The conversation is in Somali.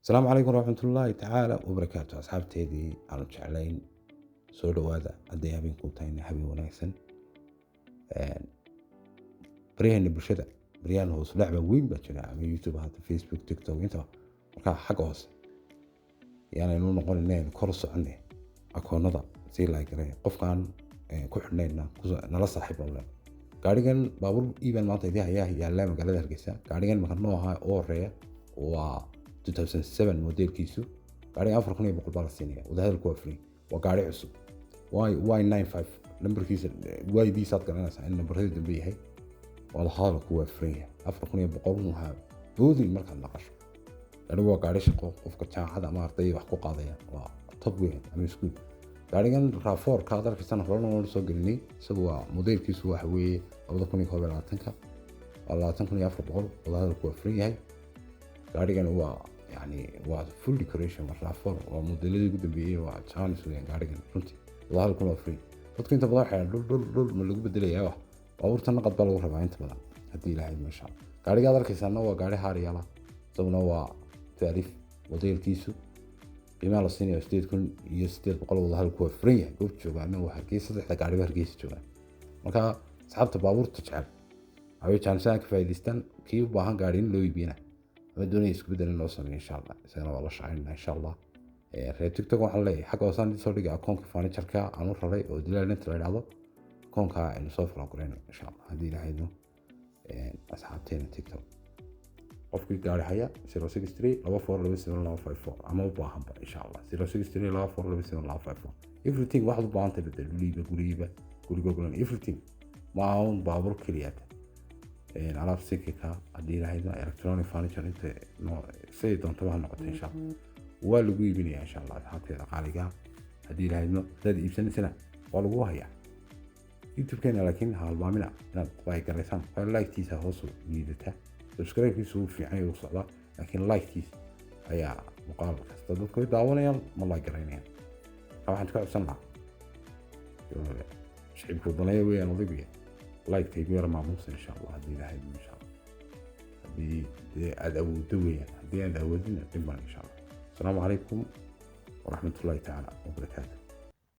Asalaamu calaykum waraxmatullaahi tacaala wabarakaatu. Asxaabteedii aanu jeclayn, soo dhowaada. Hadday habeenkuu tahayna, habeen wanaagsan. Baryaheena bulshada baryahan hoos dhac baa weyn baa jira, ama YouTube ahaato, Facebook, TikTok, intaba. Marka xagga hoose yaanaynu noqon inaynu kor u soconay. Akoonada sii like gareeya, qofkaan ku xidhnayna nala saaxiib baan leenahay. Gaarigan baabuur iibaan maanta idin hayaa, yaallaa magaalada Hargeysa. Gaarigan marka nooca u horeeya waa 2007 modelkiisu. Gaarigan 4,100 baa la siinaya, wadahadalku waa free. Waa gaari cusub, Y 95 nambarkiisa, Y-diisaad garanaysaa in nambaradii dambe yahay. Wadahadalku waa furan yahay. 4,100 waxaa boodin markaad maqasho. Gaarigu waa gaari shaqo, qofka jaamacada ama ardayda wax ku qaadaya waa top weyn, ama iskuul. Gaarigan RAV4-ka aad arkaysaan horena waanu soo gelinay. Isagu waa modelkiisu waxa weeye 2021-ka, waa 20,400, wadahadalku waa furan yahay. Gaarigan waa yani waa full decoration, waa RAV4, waa modeladii ugu dambeeyey, waa janis weeyaan gaarigan runtii. Wadahadalkuna waa free. Dadku inta badan waxay dhul dhul dhul ma lagu bedelayaa? Wax baabuurta naqad baa lagu rabaa inta badan, haddii Ilaahay masha Allah. Gaariga aad arkaysaana waa gaari Harrier ah, isaguna waa taariif modelkiisu. Qiimaha la siinayo 8,800, wadahadalku waa furan yahay. Goobta joogaana waa Hargeysa, saddexda gaariba Hargeysa joogaan. Marka asxaabta baabuurta jecel waxay jaanisaan ka faa'iidaystaan. Kii u baahan gaari in loo iibiyana ama doonaya isku bedel in loo sameeyo, insha Allah isagana waa la shaqaynaa, insha Allah. Reer TikTok waxaan leeyahay, xagga hoosaan idin soo dhigay akoonka furniture-ka aan u raray oo dilaalinta la idhaahdo. Akoonka aynu soo follow garayno, insha Allah, haddii Ilaahayno. Asxaabteena TikTok, qofkii gaari haya, 0632427254, ama u baahanba, insha Allah, 0632427254. Everything waxaad u baahan tahay, bedel dhuliiba, gurigiiba, guriga golan, everything. Ma ahan baabuur keliyaata, alaab sikika, haddii Ilaahayno, electronic furniture, inta siday doontaba ha noqoto, insha Allah waa lagu iibinaya, insha Allah. Asxaabteeda qaaliga, haddii Ilaahayno, haddaad iibsanaysana waa lagu hayaa YouTube-keena. Laakiin ha halmaamina inaad like garaysaan, waayo like-tiisa hoos u liidata. Subscribe-kiisu wuu fiican yahay, wuu socdaa, laakiin like-tiisa ayaa muuqaal kasta dadku way daawanayaan, ma like garaynayaan. Marka waxaan ka codsan lahaa shicibku daneeya weeyaan odaygu, like-ta igu yara maamuusa, insha Allah, haddii Ilaahay, insha Allah, haddii dee aada awooddo weeyaan. Haddii aad awoodina dhib male, insha Allah. Asalaamu calaykum waraxmatullaahi tacaala wabarakaatu.